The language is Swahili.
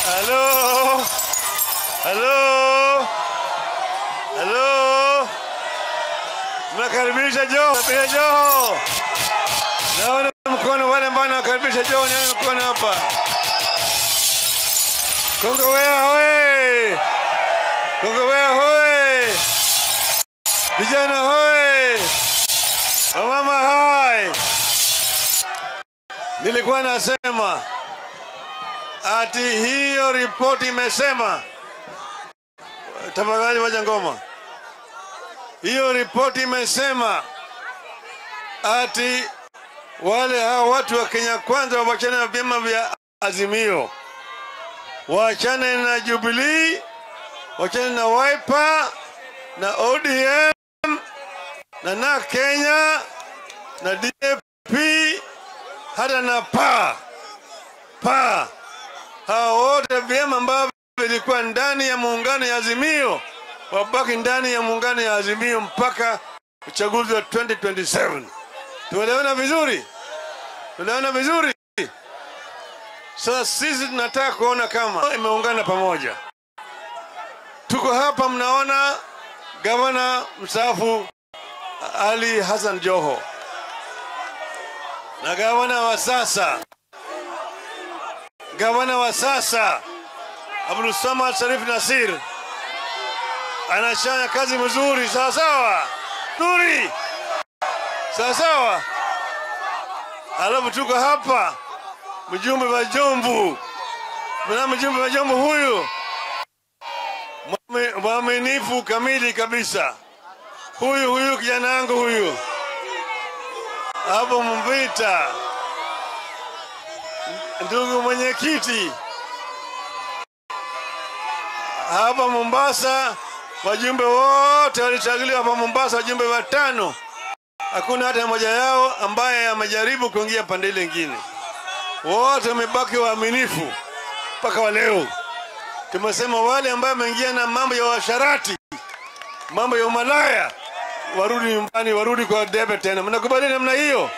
Halo. Halo. Halo. Nakaribisha Joho, nakaribisha Joho. Naona mkono wale ambao nakaribisha Joho, nione mkono hapa. Kongowea hoe! Kongowea hoe! Vijana hoe! Wamama hai! Nilikuwa nasema ati hiyo ripoti imesema, tafadhali wacha ngoma. Hiyo ripoti imesema ati wale hao watu wa Kenya Kwanza wachane na vyama vya Azimio, waachane na Jubilee, waachane na Wiper na ODM na na Kenya na DAP hata na PA. PA. Hao wote vyama ambavyo vilikuwa ndani ya muungano ya Azimio wabaki ndani ya muungano ya Azimio mpaka uchaguzi wa 2027. Tuelewana vizuri? Tuelewana vizuri? Sasa sisi tunataka kuona kama imeungana pamoja. Tuko hapa, mnaona gavana mstaafu Ali Hassan Joho na gavana wa sasa, gavana wa sasa Abdulsamad Sharif Nasir anafanya kazi mzuri, sawa sawa, nzuri, sawa sawa. Alafu tuko hapa mjumbe wa Jomvu, na mjumbe wa Jomvu huyu mwaminifu kamili kabisa, huyu kijana wangu huyu hapo Mvita. Ndugu mwenyekiti hapa Mombasa, wajumbe wote walichaguliwa hapa Mombasa, wajumbe watano, hakuna hata mmoja yao ambaye amejaribu kuingia pande ile nyingine. Wote wamebaki waaminifu mpaka wa leo. Tumesema wale ambao wameingia na mambo ya uasherati, mambo ya umalaya, warudi nyumbani, warudi kwa debe tena. Mnakubali namna hiyo?